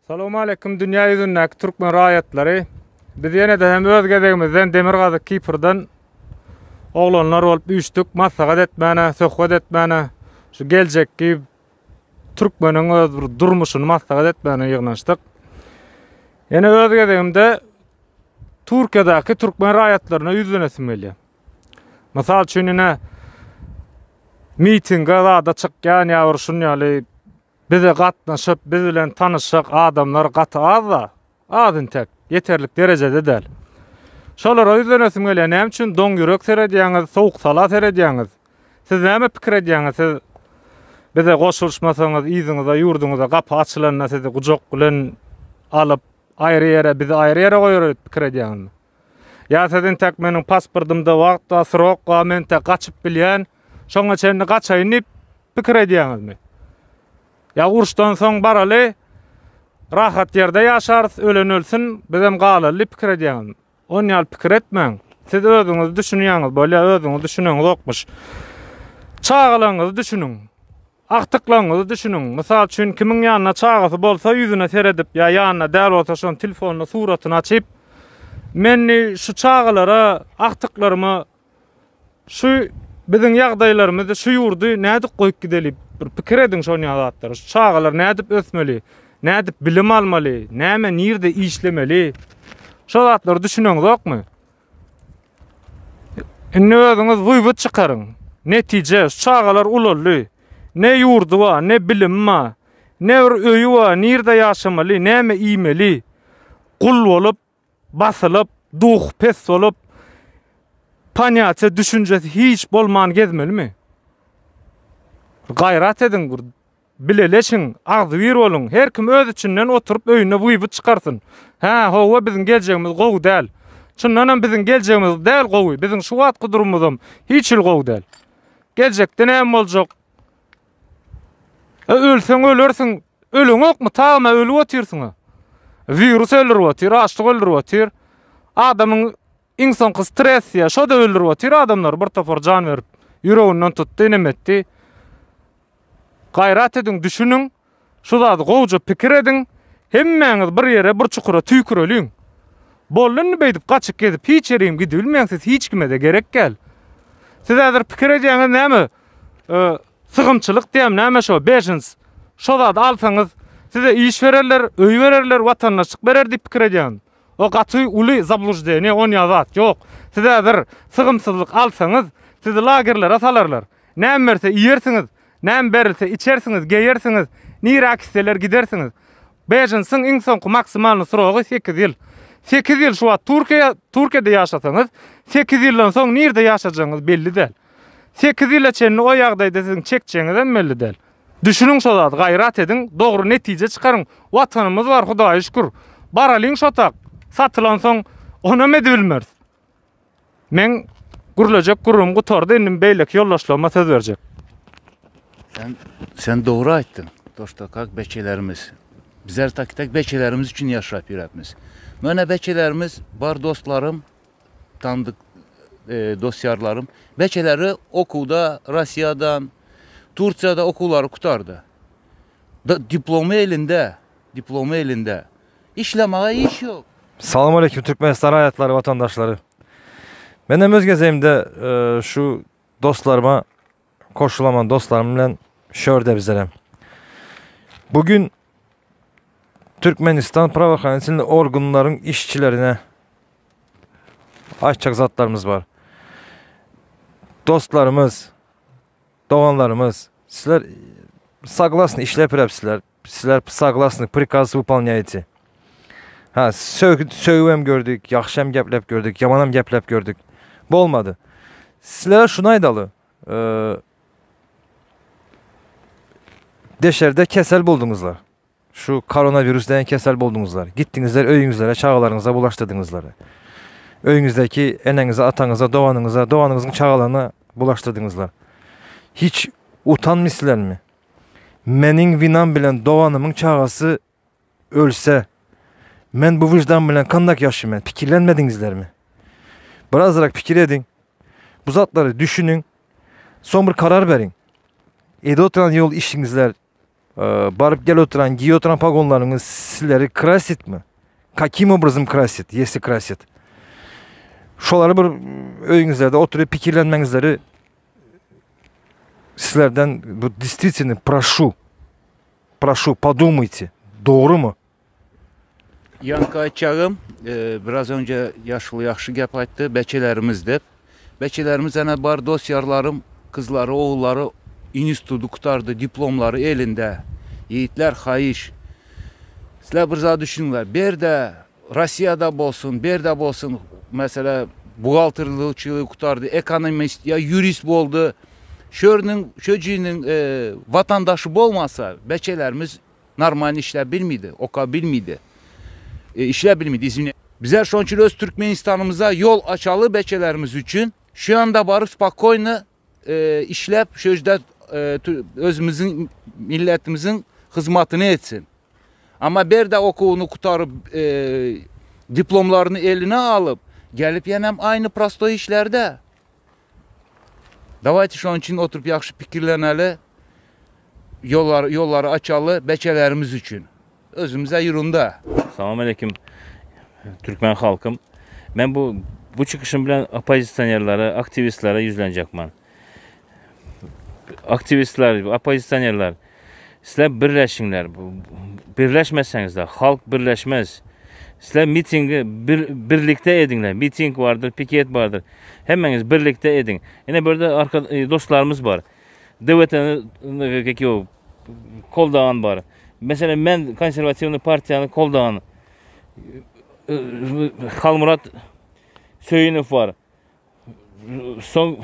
Salowmaleýkim dünýä ýüzündäki türkmen raýatlary. Biz ýene-de hem öz gezegimizden Demirgazyk Kiprden oglanlar bolup üýşdük, maslahat etmäne, söhbet etmäne, şu geljekki türkmeniň öz bir durmuşyny maslahat etmäne ýygnanyşdyk. Ýene öz gezegimde Türkiýedäki türkmen raýatlaryna ýüzlenesim gelýär. Mysal üçin ine mitinge zada çykýan ýa bir şun ýaly bize gatnaşyp, biz bilen tanyşjak adamlar gaty az-da. Az intek, ýeterlik derejede däl. Şolara ýüzlenesim gelýär, näme üçin doň ýürek seredýäňiz, sowuk-sala seredýäňiz? Siz näme pikir edýäňiz, siz bize goşulyşmasaňyz, yzyňyza, ýurduňyza gapy açylanda sizi gujak bilen alyp, aýry ýere, bizi aýry ýere goýar diýip pikir edýäňizmi? Ýa siz intek meniň pasportymda wagt bar, srok bar, men intek gaçyp bilýän, şoňa çenli gaçaýyn diýip pikir edýäňizmi? Ýa uruşdan soň baraly, rahat ýerde ýaşarys, ölen ölsün, bizem galaly diýip pikir edýäňizmi? On ýaly pikir etmäň. Siz özüňizi düşünýäňiz, bolýa, özüňizi düşüneňizokmyş. Çagalaryňyzy düşüniň. Agtyklaryňyzy düşüniň. Mysal üçin, kimiň ýanynda çagasy bolsa, ýüzüne seredip, ýa ýanynda däl bolsa, şonuň telefonynda suratyny açyp, Men şu çagalara, agtyklaryma şu biziň ýagdaýlarymyzy, şu ýurdy nädip goýup gideli? Bir pikir ediň şon ýaly zatlary. Şu çagalar nädip ösmeli? Nädip bilim almaly? Näme, nirde işlemeli? Şo zatlary düşüneňizokmy? Indi özüňiz wywod çykaryň. Netije, şu çagalar ulaldy. Ne ýurdy bar, ne bilimi bar, ne bir öýi bar, nirde ýaşamaly, näme iýmeli? Gul bolup, basylyp, duhy pes bolup, ponýatiýa düşünjesi hiç bolman gezmelimi? Gaýrat ediň bir Bileleşiň, agzybir boluň, her kim öz içinden oturyp öýünde wywod çykarsyn. Hä, hawa biziň geljegimiz gowy däl. Çyndanam biziň geljegimiz däl gowy, biziň şu wagtky durumymyzam hiç hili gowy däl. Geljekde näme boljak? E, ölseň ölersiň, öleňokmy, tagama ölüp otyrsyň-a. Wirus öldürip otyr, açlyk öldürip otyr. Adamyň iň soňky stres diýýär, şo-da öldürip otyr adamlary, bir topar jan berip, ýüreginden tutdy, neme etdi. Gaýrat ediň düşüniň, şu zady gowja pikir ediň, hemmäňiz bir ýere bir çukura tüýküreliň. Boldy indi beýdip gaçyp gezip hiç ýerigem gidibilmeýäň siz hiç kimede gerek däl. Siz häzir pikir edýäňiz näme sygymçylyk diýýäm näme şo bejens şo zady alsaňyz size iş bererler öý bererler watandaşlyk berer diýip pikir edýäňiz. O gaty uly zabluždeniýe onýa zat ýok. Siz häzir sygymsyzlyk alsaňyz sizi lagerlere salarlar. Näme berse iýersiňiz, näme berilse içersiňiz, geýersiňiz, nirä äkitseler gidersiňiz. Bežensiň iň soňky maksimalny srogy sekiz ýyl. Sekiz ýyl şu wagt Türkiýe, Türkiýede ýaşasaňyz, sekiz ýyldan soň nirde ýaşajagyňyz belli däl. Sekiz ýyla çenli o ýagdaýda siziň çekjegiňizem belli däl. Düşüniň şo zady, gaýrat ediň, dogry netije çykaryň. Watanymyz bar, Hudaýa şükür. Baralyň şo tak. Satylansoň onam edibilmeris. Meň gürlejek gürrüňim gutardy, indi beýleki ýoldaşlaryma söz berjek. Sen sen dogry aýtdyň. To что как beçelerimiz. Bizler tak tak beçelerimiz üçin ýaşap ýörepmiz. Möne beçelerimiz bar dostlarym, tandyk e, dostýarlarym. Beçeleri okuwda Russiýadan, Tursiýada okuwlary gutardy. Da, diplomy elinde, diplomy elinde. Işlemäge iş ýok. Salam aleýkum Türkmenistan raýatlary watandaşlary. Men hem öz gezegimde e, şu dostlaryma koşulaman dostlarym bilen şörde bizlerem. Bugün Türkmenistan Pravahranitelny organlaryň işçilerine aýtjak zatlarymyz bar. Dostlarymyz, doganlarymyz, sizler soglasny işläp ýörüpsizler. Sizler soglasny prikaz wypolnýaýte. Ha, sög sögüp hem gördük, ýagşy hem gepläp gördük, ýaman hem gepläp gördük. Bolmady. Sizlere şuny aýdaly. Deşerde kesel bolduňyzlar. Şu koronawirus diýen kesel bolduňyzlar. Gitdiňizler öýüňizlere, çagalaryňyza bulaşdyrdyňyzlar. Öýüňizdäki eneňize, ataňyza, doganyňyza, doganyňyzyň çagalaryna bulaşdyrdyňyzlar. Hiç utanmysylarmy? Meniň winam bilen doganymyň çagasy ölse, men bu wyždan bilen kandak ýaşaýman, pikirlenmediňizlermi? Birazrak pikir ediň. Bu zatlary düşüniň. Soň bir karar beriň. Edip oturan ýol işiňizler. Baryp gel oturan, giý oturan pagonlaryňyz sizleri krasit mi? Kakim obrazom krasit, ýesli krasit? Şolary bir öýüňizlerde oturyp pikirlenmeňizleri sizlerden bu действительно прошу. Прошу, подумайте. Dogrymy? Ýaňky aýtjagym, biraz önce ýaşuly ýagşy gep aýtdy, beçelerimiz dep. Beçelerimiz ene bar dost ýarlarym, kyzlary, ogullary institudy gutardy, diplomlary elinde. Ýigitler haýyş, sizler bir zat düşüniňler, berde Rossiýada bolsun, berde bolsun, meselä buhgalterçiligi gutardy, ekonomist ýa ýurist boldy. Şörniň, şöjiniň watandaşy bolmasa, beçelerimiz Normalny işläp bilmidi, okap bilmidi. E, işläp bilmidi, izin. Bizler şonuň üçin öz Türkmenistanymyza ýol açaly beçelerimiz üçin. Şu anda baryp spokoýny e, işläp şu ýerde e, özümiziň milletimiziň hyzmatyny etsin. Amma berde okuwyny gutaryp e, diplomlaryny eline alyp gelip ýenem aýny prostoý işlerde. Dawayte şonuň üçin oturyp ýagşy pikirleneli. Ýollar, ýollary açaly beçelerimiz üçin. Özümize ýurunda. Salam aleýkum türkmen halkym. Men bu bu çykyşym bilen oppozisionerlere, aktiwistlere ýüzlenjekmen. Aktiwistler, oppozisionerler, sizler birleşiňler. Birleşmeseňizler halk birleşmez. Sizler mitingi bir, birlikde ediňler. Miting bardyr, piket bardyr. Hemmeňiz birlikde ediň. Ine bu ýerde arka e, dostlarymyz bar. DWT-ni koldagan bar. Meselem men konserwatiwny partiýany koldagan Halmurat Söýünow bar. Soň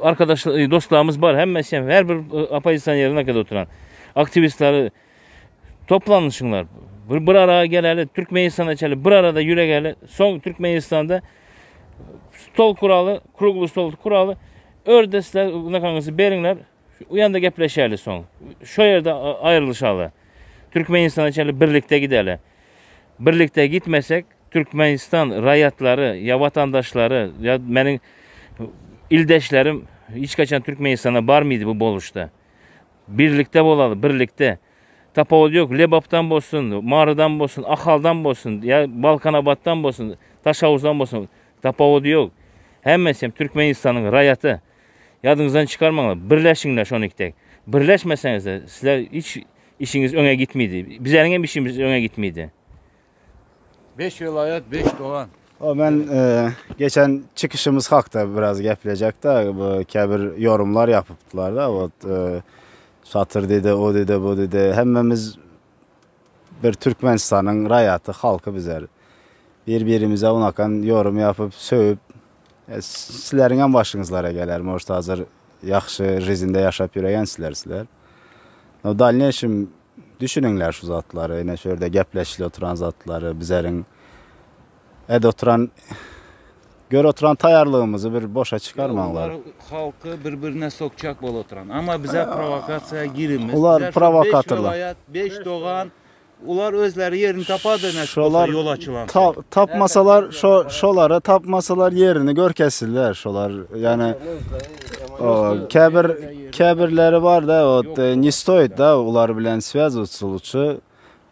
arkadaş dostlarymyz bar. Hemmesi hem her bir oppozisionerine kadar oturan aktiwistleri toplanyşyňlar. Bir, bir araya geleli, Türkmenistana çeli, bir arada ýüregeli. Soň Türkmenistanda stol kuraly, krugly stol kuraly Ördesler nakaňyzy beriňler. U ýanda gepleşeli soň. Şo ýerde aýrylyşaly. Türkmenistana çenli birlikde gideli. Birlikde gitmesek Türkmenistan raýatlary ýa watandaşlary ýa meniň ildeşlerim hiç haçan Türkmenistana barmydy bu boluşda. Birlikde bolaly, birlikde. Tapawudy ýok, Lebapdan bolsun, Marydan bolsun, Ahaldan bolsun, ýa Balkanabatdan bolsun, Taşawuzdan bolsun, tapawudy ýok. Hemmesi hem Türkmenistanyň raýaty. Ýadyňyzdan çykarmaňlar, birleşiňler şonikdek. Birleşmeseňizler, sizler hiç işiňiz öňe gitmeydi. Bizleriň hem işimiz öňe gitmeydi. Beş welaýat, beş dogan. O men e, geçen çykyşymyz hakda biraz geplejek da bu käbir ýorumlar ýapypdylar da o e, Şatyr diýdi, o diýdi, bu diýdi. Hemmemiz bir Türkmenistanyň raýaty, halky bizler. Bir-birimize unakan ýorum ýapyp, sögüp, e, sizleriň hem başyňyzlara geler. Может, hazır ýagşy žizinde ýaşap ýöregensiler sizler. No, dalneşim düşüniňler şu zatlary, ine şu ýerde gepleşilip oturan zatlary, bizleriň Ed oturan gör oturan taýarlygymyzy bir boşa çykarmaňlar. Olar halky bir birine sokjak bolup oturan. Amma bize prowokasiýa girmez. Olar prowokatorlar. 5 welaýat, 5 dogan ular özleri ýerini tapady näçe bolsa ýol açylan. Ta, tapmasalar şo şolara tapmasalar ýerini görkezsinler şolar. Ýani käbir käbirleri bar da o ne stoit da ular bilen swýazywatsa lutşy.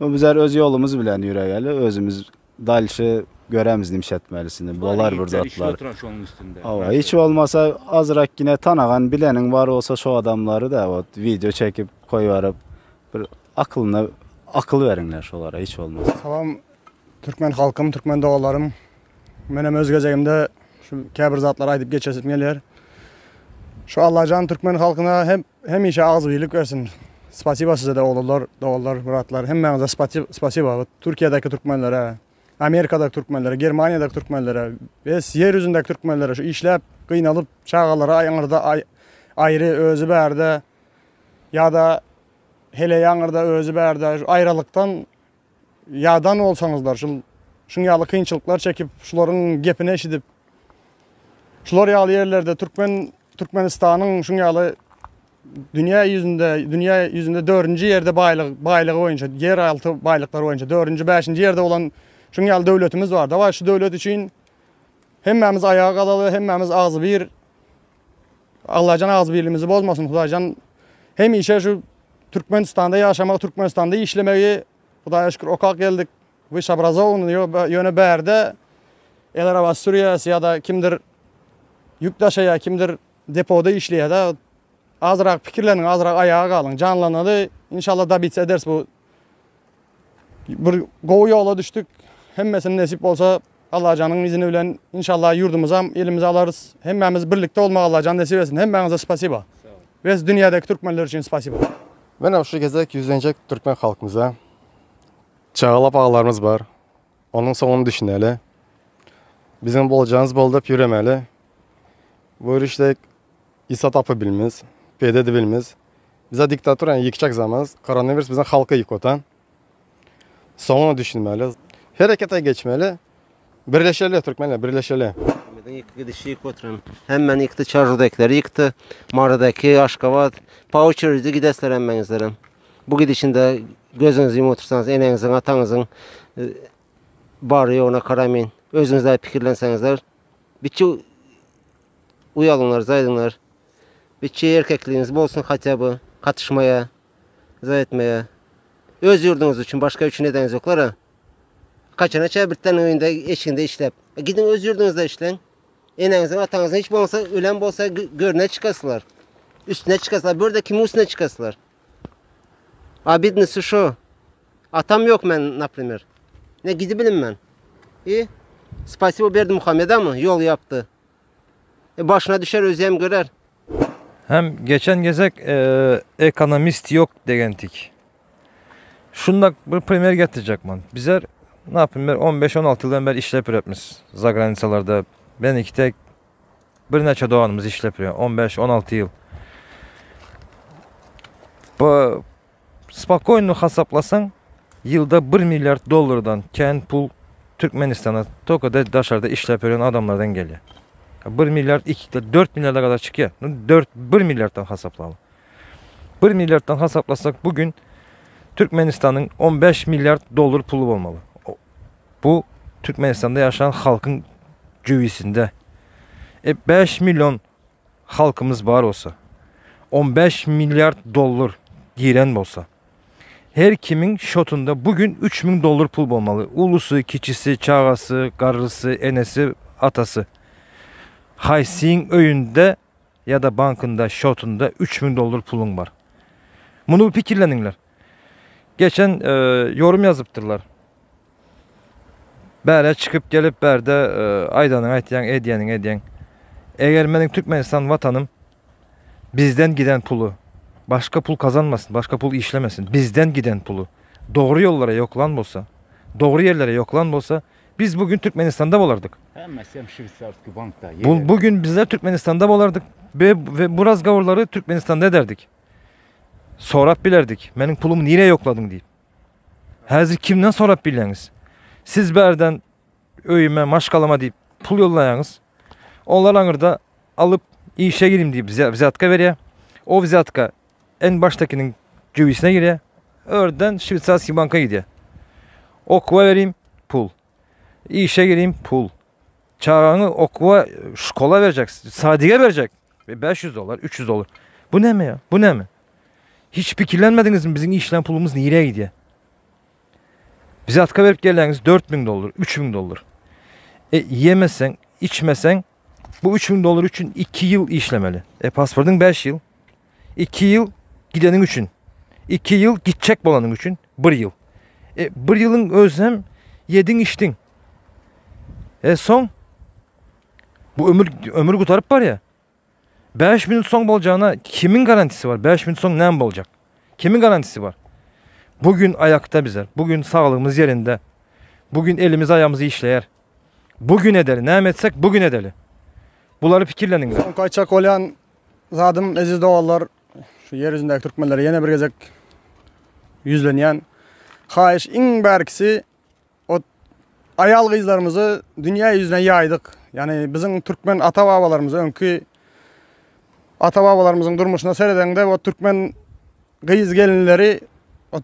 Bizler öz ýolumyz bilen ýüregeli özümiz Dalşy göremiz nimşe etmelisini. Bolar bir zatlar. Hawa, hiç bolmasa azrak ýine tanagan bileniň bar bolsa şo adamlary da ot wideo çekip koýuberip bir akylyna akyl beriňler şolara hiç bolmasa. Salam Türkmen halkym, Türkmen doganlarym. Menem öz gezegimde şu käbir zatlary aýdyp geçesim gelýär. Şu Allajan Türkmen halkyna hem hemişe agzybirlik bersin. Spasiba size-de oglanlar, doganlar, myratlar. Hemmäňize spasiba. Türkiýedäki türkmenlere, Amerikadaky türkmenlere, Germaniýadaky türkmenlere, bes ýer ýüzündäki türkmenlere şu işläp, gynalyp, çagalary aňyrda aýry, özi bärde ýa-da heleýi aňyrda, özi bärde şu aýralykdan ýadan bolsaňyzlar, şul şuň ýaly kynçylyklar çekip, şularyň gepini eşidip, şular ýaly ýerlerde türkmen Türkmenistanyň şuň ýaly dünýä ýüzünde, dünýä ýüzünde dördünji ýerde baýlyk, baýlygy boýunça, ýer alty baýlyklary boýunça dördünji, bäşinji ýerde bolan şuň ýaly döwletimiz bar. Dawaý şu döwlet üçin hemmämiz aýaga galaly, hemmämiz agzybir Allajan agzybirligimizi bozmasyn, Hudaýjan hemişe şu. Türkmenistanda ýaşamagy, Türkmenistanda işlemegi Hudaýa şükür okap geldik. Wyş obrazowanyý ýöne bärde el arabasy sürýäs ýa-da kimdir ýük daşaýar, kimdir depoda işleýär-de. Azrak pikirleniň, azrak aýaga galyň, janlanaly. Inşallah dobitsa ederis bu bir gowy ýola düşdük. Hemmesini nesip bolsa Allajanyň izini bilen inşallah ýurdumyzam elimize alarys. Hemmämiz birlikde bolmagy Allajan nesip etsin. Hemmäňize spasiba. Wes dünýädäki türkmenler üçin spasiba. Menem şu gezek ýüzlenjek türkmen halkymyza. Çagalap agalarymyz bar. Onuň soňuny düşüneli. Biziň boljagyňyz boldy diýip ýüremeli. Bu ýürüşde Isa tapy bilmez, pede edibilmez. Bize diktatura ýykjak zaman, koronawirus biziň halky ýyk otan. Soňuny düşünmeli. Herekete geçmeli. Birleşeli türkmenler, birleşeli. Biziň ýykyp gidişi ýykyp oturan. Hemmäni ýykdy, Çarjudakileri ýykdy. Marydaky, Aşgabat. Pa oçeridi gidesler hemmäňizlerem. Bu gidişinde gözüňizi ýumup otursaňyz, eneňiziň, ataňyzyň e, bary ýoguna garamin. Özüňiz pikirlenseňizler, biçi uýalyňlar, zaýdyňlar. Biçi erkekligiňiz bolsun hatya by katyşmaya, zat etmeye. Öz ýurduňyz üçin, başga üçin edeňiz ýoklar-a. Kaçana çä birtden öýünde, eşiginde işläp. E, gidiň öz ýurduňyzda işläň. Eneňiziň, ataňyzyň hiç bolmasa ölen bolsa görüne çykasylar. Üstüne çykasylar. Bu ýerde kimiň üstüne çykasylar? Obidnysy şo. Atam ýok men, naprimer. Ne gidibilim men. I Spasibo Berdimuhamedamy ýol ýapdy. E, başyna düşer özem görer. Hem geçen gezek e, ekonomist yok degentik. Şunda bir primer getirecek man. Bizler ne yapayım ben 15-16 yıldan beri işlep üretmiş zagranitsalarda. Ben iki tek bir neçe doğanımız işlep 15-16 yıl. Bu Spokojno hasaplasaň, ýylda bir milliard dollardan kän pul Türkmenistana tolko daşarda işläp ýören adamlardan gelýär. Bir milliard, iki, dört milliarda kadar çykýar. Dört, bir milliarddan hasaplaly. Bir milliarddan hasaplasak bugün Türkmenistanyň 15 milliard dollar puly bolmaly. Bu Türkmenistanda ýaşaýan halkyň jübisinde. E 5 million halkymyz bar bolsa, 15 milliard dollar giren bolsa, her kimin şotunda bugün 3000 dollar pul bolmaly. Ulusy, kiçisi, çagasy, garrysy, enesi, atasy. Haýsyň öýünde ya-da bankynda, şotunda 3000 dollar puluň bar? Muny bir pikirleniňler. Geçen e, yorum ýazypdyrlar. Bärä çykyp gelip bärde aýdanyňy aýtýaň, edýäniňi edýäň. Eger meniň Türkmenistan watanym bizden giden puly başga pul kazanmasyn, başga pul işlemesin, bizden giden puly dogry ýollara ýoklan bolsa, dogry ýerlere ýoklan bolsa, biz bu gün Türkmenistanda bolardyk. Hemmesi hem şweýsarskiý bankda. Bu, bugün bizler Türkmenistanda bolardyk ve, ve bu razgovorlary Türkmenistanda ederdik. Sorap bilerdik, meniň pulumy nirä ýokladyň diýip. Häzir kimden sorap bilýäňiz? Siz bärden öýüme, maşgalama diýip pul ýollaýaňyz. Onlar aňyrda alyp işe girim diýip wzýatka berýär. O wzýatka en başdakiniň jübisine girýär. Örden şweýsarskiý banka gidýär. Okuwa berim pul. Işe girim pul. Çagaňy okuwa şkola berjek, sadige berjek. 500 dolar, 300 dolar. Bu näme ya? Bu näme? Hiç pikirlenmediňizmi biziň işlän pulumyz nirä gidýär? Bize atka berip gelýäňiz 4000 dollar, 3000 dollar. E ýemeseň, içmeseň bu 3000 dollar üçin 2 ýyl işlemeli. E pasportyň 5 ýyl. 2 ýyl gideniň üçin. 2 ýyl gitjek bolanyň üçin 1 ýyl. E 1 ýylyň özem ýediň içdiň. E soň bu ömür ömür gutaryp barýar. 5 minut soň boljagyna kimiň garantisi bar? 5 minut soň näme boljak? Kimiň garantisi bar? Bugün ayakta bizler. Bugün saglygymyz yerinde. Bugün elimiz ayağımız işleýär. Bugün edeli. Näme etsek bugün edeli. Bulary pikirleniňler. Soňky aýtjak bolýan zadym eziz doganlar şu ýer ýüzündäki türkmenlere ýene bir gezek ýüzlenýän. Haýyş iň bärkisi O aýal gyzlarymyzy dünýä ýüzüne ýaýdyk. Ýani biziň türkmen ata-babalarymyz öňki ata-babalarymyzyň durmuşyna seredeňde o türkmen gyz gelinleri o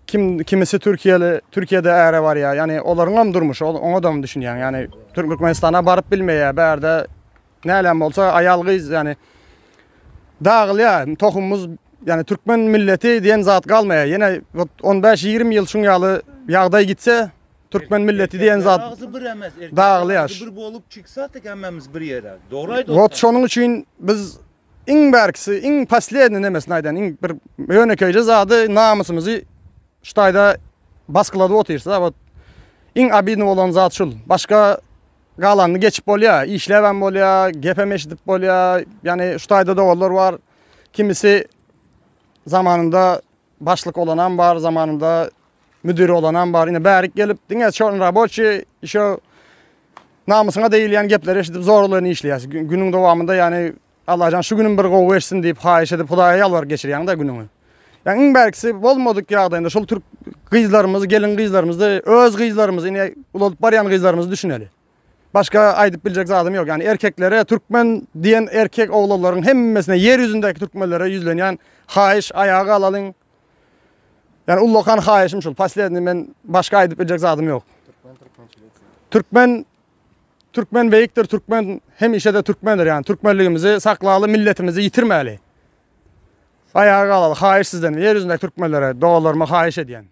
kim kimisi Türkiýeli Türkiýede äre barýar. Ýani olaryň hem durmuşy oňa da düşünýän. Ýani Türkmenistana baryp bilmeýär. Bärde Nälem bolsa aýal gyz ýani dagylýar. Tohumymyz ýani türkmen milleti diýen zat galmaýar. Ýene 15-20 ýyl şuň ýaly ýagdaý gitse, türkmen milleti diýen zat Agzy bir emez. Erkekler dagylýar. agzy bir bolup çyksa tek hemmemiz bir ýere. Dogry aýdyp Wot şonuň üçin biz iň bärkisi, iň posledniý nemesini aýdan, iň bir ýönekeýje zady namysymyzy şu taýda basgyladyp otyrys. Wot iň obidny bolan zat şul. Başga galanyny geçip bolýar, işläbem bolýar, gepem eşidip bolýar. Ýani şu taýda doganlar bar. Kimisi zamanynda başlyk olanam bar, zamanynda müdür olanam bar. Ine bärik gelip diňe çorn raboçi şo namysyňa degilýän gepleri eşidip zor bilen işleýäs. Günüň dowamynda ýani Allajan şu günüm bir gowy geçsin diýip haýyş edip Hudaýa ýalbaryp geçirýäň-de günüňi. Ýani iň bärkisi bolmadyk ýagdaýynda şol türk gyzlarymyzy, gelin gyzlarymyzy, öz gyzlarymyzy ine ulalyp barýan gyzlarymyzy düşüneli. Başga aýdyp biljek zadym ýok. Ýani erkeklere türkmen diýen erkek oglanlaryň hemmesine ýer ýüzündäki türkmenlere ýüzlenýän haýyş aýaga galalyň. Ýani ullakan haýyşym şul. Posledniý men başga aýdyp biljek zadym ýok. Türkmen Türkmen beýikdir, türkmen hemişe-de türkmendir. Ýani türkmenligimizi saklaly, milletimizi ýitirmäli. Aýaga galaly, haýyş sizden, ýer ýüzündäki türkmenlere, doganlaryma haýyş edýän.